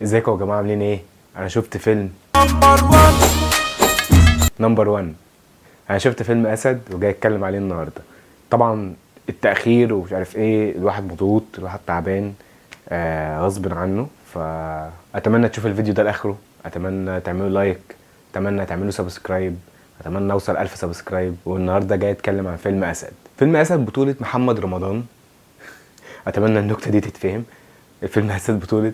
ازيكم يا جماعه، عاملين ايه؟ انا شفت فيلم number 1. انا شفت فيلم اسد وجاي اتكلم عليه النهارده. طبعا التاخير ومش عارف ايه، الواحد مضغوط، الواحد تعبان غصب عنه. فاتمنى تشوف الفيديو ده لاخره، اتمنى تعملوا like، اتمنى تعملوا subscribe، اتمنى اوصل 1000 subscribe. والنهارده جاي اتكلم عن فيلم اسد. فيلم اسد بطوله محمد رمضان. اتمنى النكتة دي تتفهم. الفيلم اسد بطوله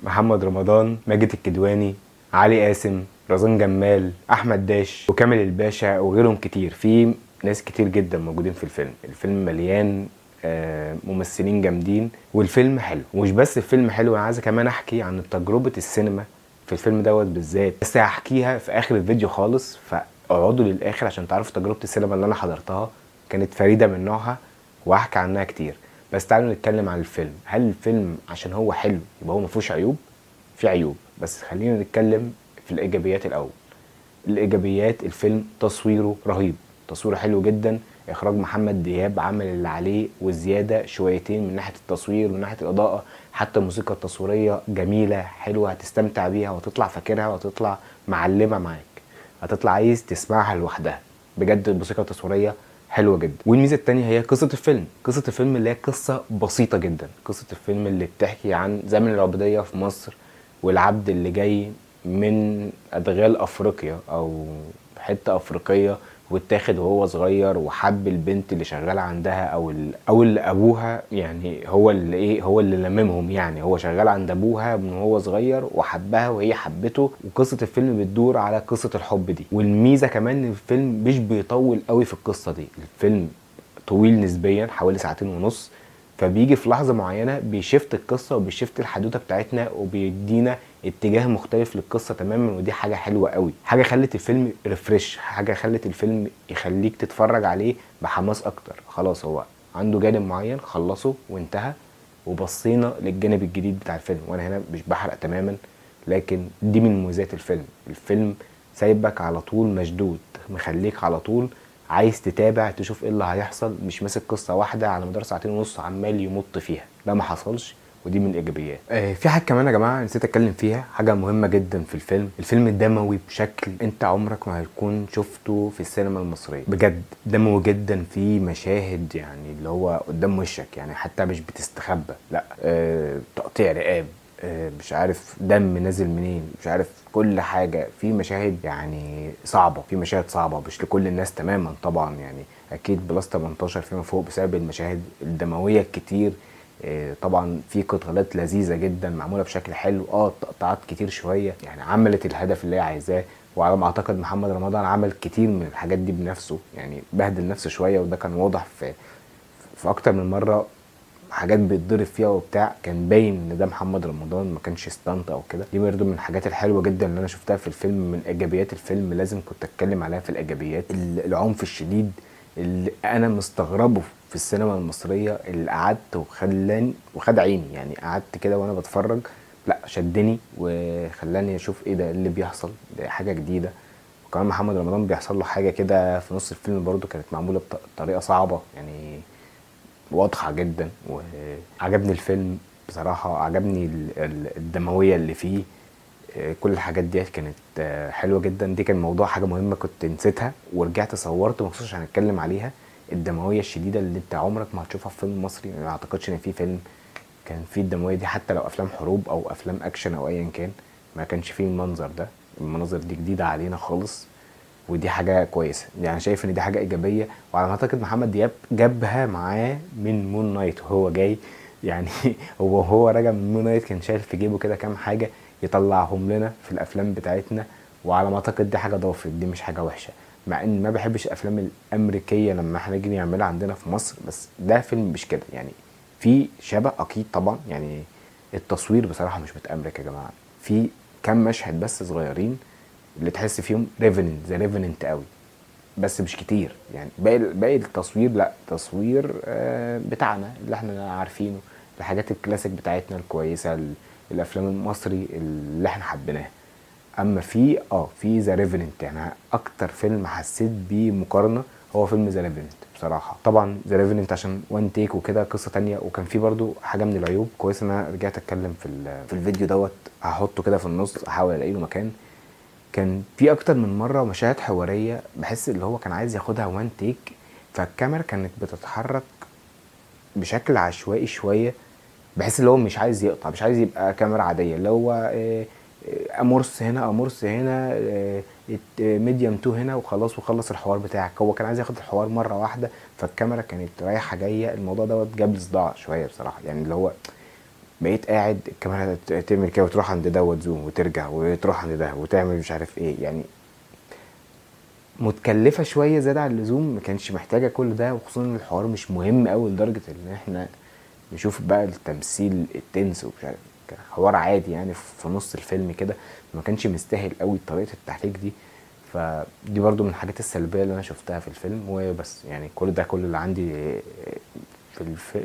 محمد رمضان، ماجد الكدواني، علي قاسم، رزان جمال، احمد داش، وكامل الباشا، وغيرهم كتير. في ناس كتير جدا موجودين في الفيلم. الفيلم مليان ممثلين جامدين، والفيلم حلو. ومش بس الفيلم حلو، انا عايز كمان احكي عن تجربة السينما في الفيلم دوت بالذات، بس هحكيها في اخر الفيديو خالص، فاقعدوا للاخر عشان تعرفوا تجربة السينما اللي انا حضرتها كانت فريدة من نوعها، وهحكي عنها كتير. بس تعالوا نتكلم عن الفيلم. هل الفيلم عشان هو حلو يبقى هو ما فيهوش عيوب؟ في عيوب، بس خلينا نتكلم في الايجابيات الاول. الايجابيات، الفيلم تصويره رهيب، تصويره حلو جدا. اخراج محمد دياب عمل اللي عليه وزيادة شويتين من ناحية التصوير ومن ناحية الاضاءة، حتى الموسيقى التصويرية جميلة حلوة، هتستمتع بيها وهتطلع فاكرها وهتطلع معلمه معاك، هتطلع عايز تسمعها لوحدها. بجد الموسيقى التصويرية حلوة جدا. والميزة التانية هي قصة الفيلم. قصة الفيلم اللي هي قصة بسيطة جدا، قصة الفيلم اللي بتحكي عن زمن العبودية في مصر، والعبد اللي جاي من ادغال افريقيا او حتة افريقية، واتاخد وهو صغير وحب البنت اللي شغالة عندها او اللي ابوها، يعني هو اللي ايه، هو اللي لممهم، يعني هو شغال عند ابوها من وهو صغير وحبها وهي حبته. وقصة الفيلم بتدور على قصة الحب دي. والميزة كمان ان الفيلم مش بيطول قوي في القصة دي، الفيلم طويل نسبيا حوالي ساعتين ونص، فبيجي في لحظة معينة بي shift القصة وبي shift الحدوتة بتاعتنا وبيدينا اتجاه مختلف للقصة تماما، ودي حاجة حلوة قوي، حاجة خلت الفيلم refresh، حاجة خلت الفيلم يخليك تتفرج عليه بحماس اكتر. خلاص هو عنده جانب معين خلصه وانتهى، وبصينا للجانب الجديد بتاع الفيلم. وانا هنا مش بحرق تماما، لكن دي من مميزات الفيلم. الفيلم سايبك على طول مشدود، مخليك على طول عايز تتابع تشوف ايه اللي هيحصل، مش ماسك قصة واحدة على مدار ساعتين ونص عمال يمط فيها، ده ما حصلش، ودي من الايجابيات. في حاجة كمان يا جماعة نسيت اتكلم فيها، حاجة مهمة جدا في الفيلم. الفيلم دموي بشكل انت عمرك ما هتكون شفته في السينما المصرية، بجد دموي جدا. في مشاهد يعني اللي هو قدام وشك، يعني حتى مش بتستخبى، لا، تقطيع رقاب، مش عارف دم نازل منين، مش عارف كل حاجة. في مشاهد يعني صعبة، في مشاهد صعبة مش لكل الناس تماما طبعا، يعني اكيد plus 18 فيما فوق بسبب المشاهد الدموية الكتير. طبعا في قتالات لذيذة جدا معمولة بشكل حلو، تقطعات كتير شوية، يعني عملت الهدف اللي هي عايزاه. وعلى ما اعتقد محمد رمضان عمل كتير من الحاجات دي بنفسه، يعني بهدل نفسه شوية، وده كان واضح في اكتر من مرة، حاجات بيتضرب فيها وبتاع، كان باين ان ده محمد رمضان ما كانش stunt او كده. دي برضه من الحاجات الحلوة جدا اللي انا شفتها في الفيلم، من ايجابيات الفيلم لازم كنت اتكلم عليها في الايجابيات. العنف الشديد اللي انا مستغربه في السينما المصرية، اللي قعدت وخلاني وخد عيني، يعني قعدت كده وانا بتفرج، لا شدني وخلاني اشوف ايه ده اللي بيحصل، ده حاجة جديدة. وكمان محمد رمضان بيحصل له حاجة كده في نص الفيلم برضه كانت معمولة بطريقة صعبة، يعني واضحة جدا. وعجبني الفيلم بصراحة، عجبني الدموية اللي فيه، كل الحاجات دي كانت حلوة جدا. دي كان موضوع حاجة مهمة كنت نسيتها ورجعت صورت مخصوص عشان اتكلم عليها، الدموية الشديدة اللي انت عمرك ما هتشوفها في فيلم مصري. ما اعتقدش ان في فيلم كان فيه الدموية دي، حتى لو افلام حروب او افلام اكشن او ايا كان، ما كانش فيه المنظر ده. المناظر دي جديدة علينا خالص، ودي حاجة كويسة، يعني شايف ان دي حاجة ايجابية. وعلى ما اعتقد محمد دياب جابها معاه من Moon Knight وهو جاي، يعني هو راجع من Moon Knight كان شايل في جيبه كده كام حاجة يطلعهم لنا في الافلام بتاعتنا، وعلى ما اعتقد دي حاجة ضافت، دي مش حاجة وحشة. مع ان ما بحبش الافلام الامريكية لما احنا نيجي نعملها عندنا في مصر، بس ده فيلم مش كده، يعني في شبه اكيد طبعا. يعني التصوير بصراحة مش متامريكا يا جماعة، في كام مشهد بس صغيرين اللي تحس فيهم Revenant، The Revenant قوي، بس مش كتير. يعني باقي التصوير لا، تصوير بتاعنا اللي احنا عارفينه، الحاجات الكلاسيك بتاعتنا الكويسة، الافلام المصري اللي احنا حبيناها. اما في The Revenant، يعني اكتر فيلم حسيت بيه مقارنة هو فيلم The Revenant بصراحة. بصراحة. طبعا The Revenant عشان one take وكده قصة تانية. وكان في برضو حاجة من العيوب، كويس ان انا رجعت اتكلم في الفيديو دوت، هحطه كده في النص احاول الاقي له مكان. كان في اكتر من مرة مشاهد حوارية بحس اللي هو كان عايز ياخدها one take، فالكاميرا كانت بتتحرك بشكل عشوائي شوية، بحس اللي هو مش عايز يقطع، مش عايز يبقى كاميرا عادية اللي هو امورس هنا امورس هنا، medium 2 هنا وخلاص وخلص الحوار بتاعك. هو كان عايز ياخد الحوار مرة واحدة، فالكاميرا كانت رايحة جاية. الموضوع دوت جاب لي صداع شوية بصراحة، يعني اللي هو بقيت قاعد الكاميرا تعمل كده وتروح عند ده وتزوم وترجع وتروح عند ده وتعمل مش عارف ايه، يعني متكلفه شوية زيادة عن اللزوم، ما كانش محتاجه كل ده، وخصوصا ان الحوار مش مهم قوي لدرجة ان احنا نشوف بقى التمثيل التنس ومش عارف، كان حوار عادي يعني في نص الفيلم كده، ما كانش مستاهل قوي طريقه التحريك دي. فدي برضو من الحاجات السلبية اللي انا شفتها في الفيلم وبس. يعني كل ده كل اللي عندي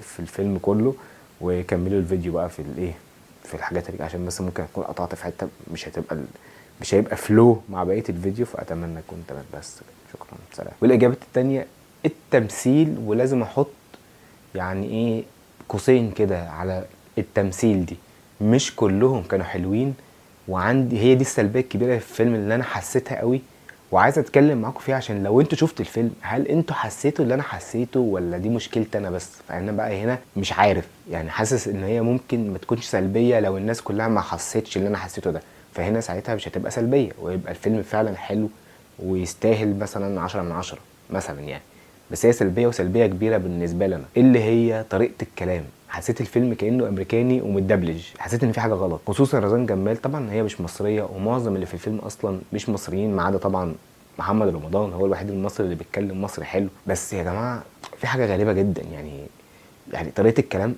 في الفيلم كله. وكملوا الفيديو بقى في الايه، في الحاجات اللي عشان بس ممكن اكون قطعت في حتة مش هيبقى فلو مع بقية الفيديو، فاتمنى اكون تمام. بس شكرا، سلام. والاجابات التانية التمثيل، ولازم احط يعني ايه قوسين كده على التمثيل دي، مش كلهم كانوا حلوين، وعندي هي دي السلبية الكبيرة في الفيلم اللي انا حسيتها قوي وعايز اتكلم معاكم فيها، عشان لو انتوا شفتوا الفيلم هل انتوا حسيتوا اللي انا حسيته ولا دي مشكلتي انا بس؟ فانا بقى هنا مش عارف، يعني حاسس ان هي ممكن ما تكونش سلبية لو الناس كلها ما حسيتش اللي انا حسيته ده، فهنا ساعتها مش هتبقى سلبية ويبقى الفيلم فعلا حلو ويستاهل مثلا 10 من 10 مثلا يعني. بس هي سلبية وسلبيه كبيرة بالنسبة لنا، اللي هي طريقه الكلام. حسيت الفيلم كانه امريكاني ومتدبلج، حسيت ان في حاجة غلط، خصوصا رزان جمال طبعا هي مش مصرية، ومعظم اللي في الفيلم اصلا مش مصريين ما عدا طبعا محمد رمضان هو الوحيد المصري اللي بيتكلم مصري حلو. بس يا جماعة في حاجة غريبة جدا، يعني طريقه الكلام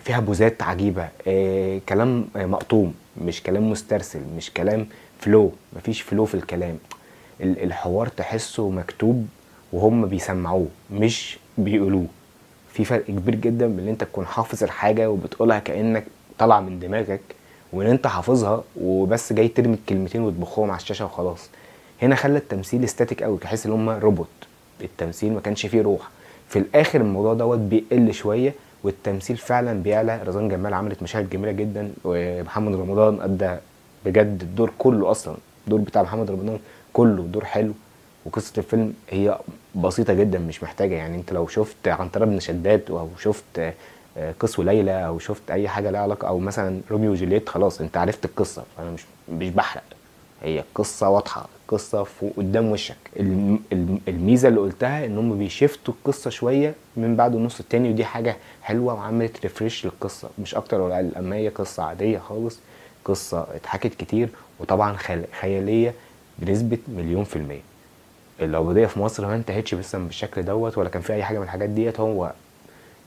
فيها بوزات عجيبة، كلام مقطوم، مش كلام مسترسل، مش كلام flow، مفيش flow في الكلام. الحوار تحسه مكتوب وهم بيسمعوه مش بيقولوه. في فرق كبير جدا بين ان انت تكون حافظ الحاجة وبتقولها كانك طالعه من دماغك، وان انت حافظها وبس جاي ترمي الكلمتين وتبخهم على الشاشة وخلاص. هنا خلى التمثيل static قوي، تحس ان هم روبوت، التمثيل ما كانش فيه روح. في الاخر الموضوع دوت بيقل شوية والتمثيل فعلا بيعلى. رزان جمال عملت مشاهد جميلة جدا، ومحمد رمضان ادى بجد الدور كله، اصلا الدور بتاع محمد رمضان كله دور حلو. وقصة الفيلم هي بسيطة جدا مش محتاجه، يعني انت لو شفت عنترة بن شداد او شفت قس وليلى او شفت اي حاجة لها علاقة، او مثلا روميو وجولييت، خلاص انت عرفت القصة، فانا مش بحرق، هي القصة واضحة، القصة فوق قدام وشك. الميزة اللي قلتها ان هم بيشفتوا القصة شوية من بعد النص التاني، ودي حاجة حلوة وعملت refresh للقصة مش اكتر ولا اقل. اما هي قصة عادية خالص، قصة اتحكت كتير وطبعا خيالية بنسبة 1,000,000%. العبودية في مصر ما انتهتش بس بالشكل دوت، ولا كان في اي حاجة من الحاجات ديت. هو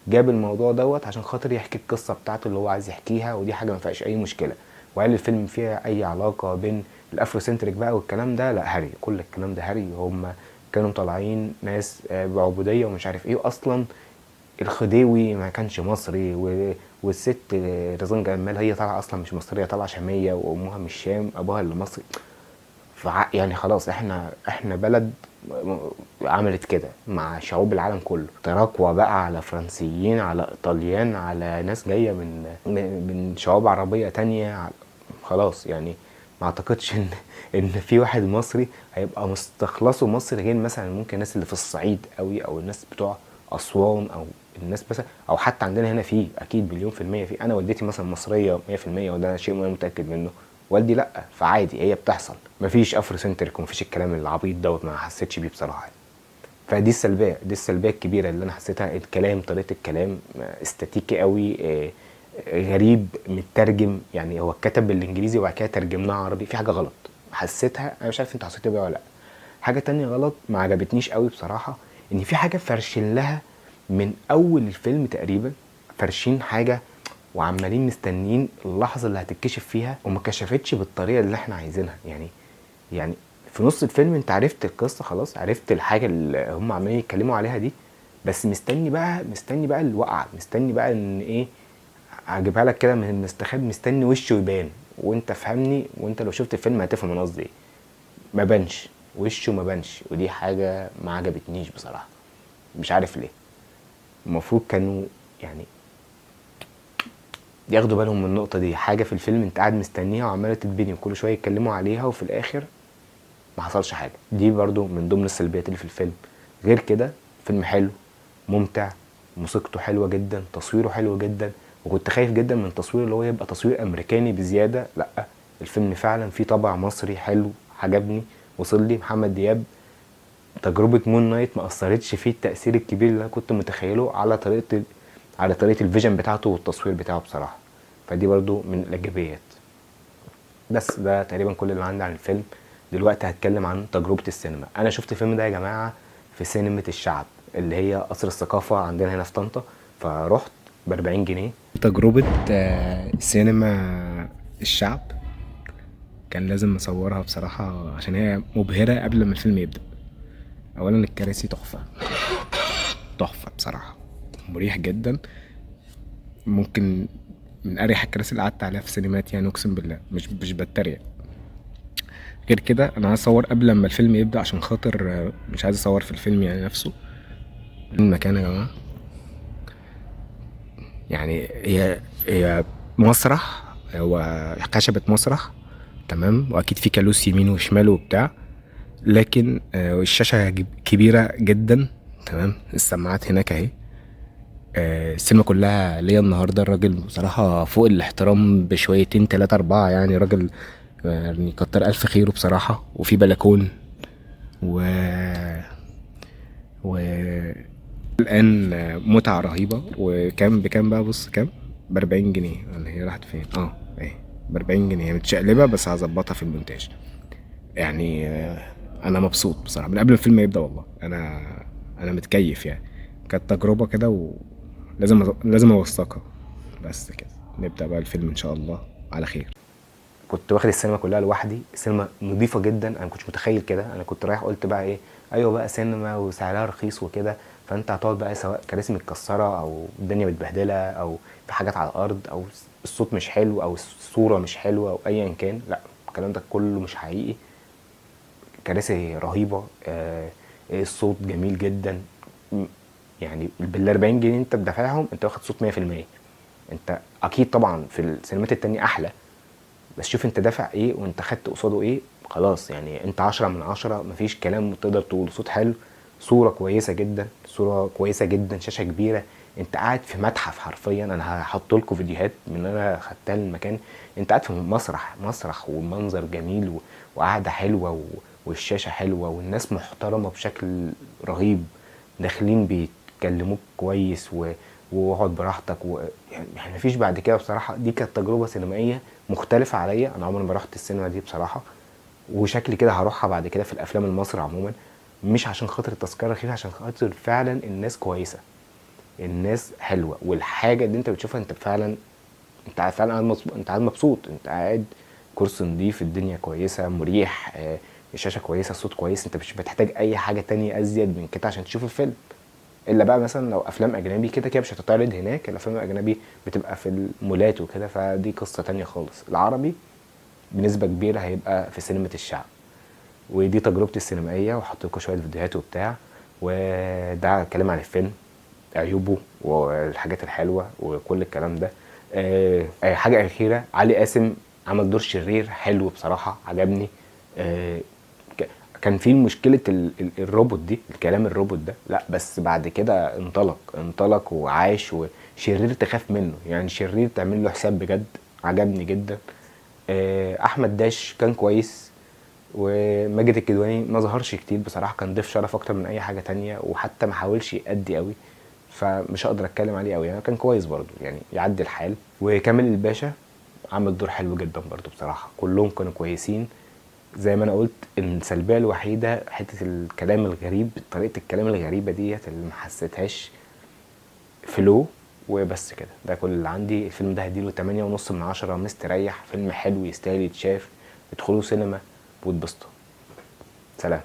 جاب الموضوع دوت عشان خاطر يحكي القصة بتاعته اللي هو عايز يحكيها، ودي حاجة ما فيهاش اي مشكلة. وهل الفيلم فيها اي علاقة بين ال Afrocentric بقى والكلام ده؟ لا، هري، كل الكلام ده هري. هم كانوا طالعين ناس بعبوديه ومش عارف ايه، اصلا الخديوي ما كانش مصري، والست رزان جمال هي طالعه اصلا مش مصرية، طالعه شامية، وامها مش الشام، ابوها اللي مصري. يعني خلاص احنا بلد عملت كده مع شعوب العالم كله، تراكوة بقى على فرنسيين على ايطاليان على ناس جاية من شعوب عربية تانية. خلاص يعني ما اعتقدش ان في واحد مصري هيبقى مستخلصه مصري غير مثلا ممكن الناس اللي في الصعيد قوي، او الناس بتوع اسوان، او الناس مثلا، او حتى عندنا هنا في اكيد 1,000,000% في. انا والدتي مثلا مصرية 100%، وده شيء انا متاكد منه، والدي لا، فعادي هي بتحصل، مفيش Afrocentric ومفيش الكلام العبيط دوت، ما حسيتش بيه بصراحة. فدي السلبية، دي السلبية الكبيرة اللي انا حسيتها، الكلام، طريقه الكلام استاتيكي قوي، غريب، مترجم، يعني هو اتكتب بالانجليزي وبعد كده ترجمناه عربي، في حاجة غلط حسيتها، انا مش عارف انتوا حسيتوا بيها ولا لا. حاجة تانية غلط ما عجبتنيش قوي بصراحة، ان في حاجة فرشين لها من اول الفيلم تقريبا، فرشين حاجة وعمالين مستنيين اللحظة اللي هتتكشف فيها، وما كشفتش بالطريقة اللي احنا عايزينها. يعني في نص الفيلم انت عرفت القصة خلاص، عرفت الحاجة اللي هم عمالين يتكلموا عليها دي، بس مستني بقى الوقعة، مستني بقى ان ايه، هجيبها لك كده من المستخبي، مستني وشه يبان، وانت فهمني، وانت لو شفت الفيلم هتفهم انا قصدي ايه. ما بانش وشه، ما بانش، ودي حاجة ما عجبتنيش بصراحة. مش عارف ليه. المفروض كانوا يعني ياخدوا بالهم من النقطة دي. حاجة في الفيلم انت قاعد مستنيها وعماله تتبني وكل شوية يتكلموا عليها، وفي الاخر ما حصلش حاجة. دي برضو من ضمن السلبيات اللي في الفيلم. غير كده فيلم حلو ممتع، موسيقته حلوة جدا، تصويره حلو جدا، وكنت خايف جدا من التصوير اللي هو يبقى تصوير امريكاني بزيادة. لا، الفيلم فعلا فيه طابع مصري حلو، عجبني، وصل لي. محمد دياب تجربه Moon Knight ما اثرتش فيه التاثير الكبير اللي انا كنت متخيله على طريقه ال vision بتاعته والتصوير بتاعه بصراحة. فدي برضو من الايجابيات. بس ده تقريبا كل اللي عندي عن الفيلم. دلوقتي هتكلم عن تجربه السينما. انا شفت الفيلم ده يا جماعة في سينما الشعب اللي هي قصر الثقافة عندنا هنا في طنطا، فرحت ب 40 جنيه. تجربه سينما الشعب كان لازم اصورها بصراحة عشان هي مبهرة قبل ما الفيلم يبدا. اولا الكراسي تحفة تحفة بصراحة، مريح جدا، ممكن من اريح الكراسي اللي قعدت عليها في السينمات يعني، اقسم بالله مش بتريق. غير كده انا عايز اصور قبل ما الفيلم يبدا عشان خاطر مش عايز اصور في الفيلم يعني نفسه. المكان يا جماعة يعني هي مسرح، هو خشبه مسرح تمام، واكيد في كالوس يمين وشمال وبتاع، لكن الشاشة كبيرة جدا تمام، السماعات هناك اهي. السينما كلها ليا النهارده. الراجل بصراحة فوق الاحترام بشويتين 3 4 يعني، راجل يعني كتر الف خيره بصراحة. وفي بلكون و الان متعه رهيبة. وكام بكام بقى؟ بص كام، ب 40 جنيه. اللي هي راحت فين؟ اهي ب 40 جنيه، هي متشقلبه بس هظبطها في المونتاج. يعني انا مبسوط بصراحة من قبل الفيلم يبدا، والله انا متكيف يعني. كانت تجربه كده ولازم لازم اوثقها. بس كده نبدا بقى الفيلم ان شاء الله على خير. كنت واخد السينما كلها لوحدي، السينما نظيفة جدا، انا ما كنتش متخيل كده. انا كنت رايح قلت بقى ايه، ايوه بقى سينما وسعرها رخيص وكده، فانت هتقعد بقى سواء كراسي متكسره او الدنيا متبهدله او في حاجات على الارض او الصوت مش حلو او الصورة مش حلوة او ايا كان. لا، الكلام ده كله مش حقيقي. كراسي رهيبة، الصوت جميل جدا. يعني بال 40 جنيه انت بدافعهم انت واخد صوت 100%. انت اكيد طبعا في السينمات التانية احلى، بس شوف انت دافع ايه وانت خدت قصاده ايه. خلاص يعني انت 10 من 10، مفيش كلام تقدر تقول. صوت حلو، صورة كويسة جدا، صورة كويسة جدا، شاشة كبيرة، انت قاعد في متحف حرفيا. انا هحط لكم فيديوهات من انا خدتها المكان. انت قاعد في مسرح ومنظر جميل وقعدة حلوة والشاشة حلوة والناس محترمة بشكل رهيب، داخلين بيتكلموك كويس واقعد براحتك يعني مفيش بعد كده بصراحة. دي كانت تجربة سينمائية مختلفة عليا، انا عمري ما رحت السينما دي بصراحة، وشكلي كده هروحها بعد كده في الافلام المصري عموما، مش عشان خاطر التذكرة رخيصة، عشان خاطر فعلا الناس كويسة، الناس حلوة، والحاجة اللي انت بتشوفها انت فعلا، انت فعلا قاعد مبسوط، انت قاعد مبسوط، انت قاعد كرسي نضيف، الدنيا كويسة، مريح، الشاشة كويسة، الصوت كويس، انت مش بتحتاج اي حاجة تانية ازيد من كده عشان تشوف الفيلم. الا بقى مثلا لو افلام اجنبي كده كده مش هتتعرض هناك، الافلام الاجنبي بتبقى في المولات وكده، فدي قصة تانية خالص. العربي بنسبة كبيرة هيبقى في سينما الشعب. ودي تجربتي السينمائية، وحط لكم شوية فيديوهات وبتاع، وده كلام عن الفيلم، عيوبه والحاجات الحلوة وكل الكلام ده. حاجة اخيرة، علي قاسم عمل دور شرير حلو بصراحة، عجبني. كان في مشكلة الروبوت دي، الكلام الروبوت ده، لا بس بعد كده انطلق وعاش، وشرير تخاف منه يعني، شرير تعمل له حساب بجد، عجبني جدا. احمد داش كان كويس، وماجد الكدواني ما ظهرش كتير بصراحة، كان ضيف شرف اكتر من اي حاجة تانية، وحتى ما حاولش يأدي قوي، فمش هقدر اتكلم عليه قوي يعني، كان كويس برضو يعني، يعدي الحال. وكامل الباشا عمل دور حلو جدا برضو بصراحة، كلهم كانوا كويسين. زي ما انا قلت السلبية الوحيدة حتة الكلام الغريب، طريقه الكلام الغريبة ديت اللي ما حسيتهاش فلو. وبس كده، ده كل اللي عندي. الفيلم ده هديله 8.5 من 10، مستريح، فيلم حلو يستاهل يتشاف، ادخلوا سينما واتبسطوا. سلام.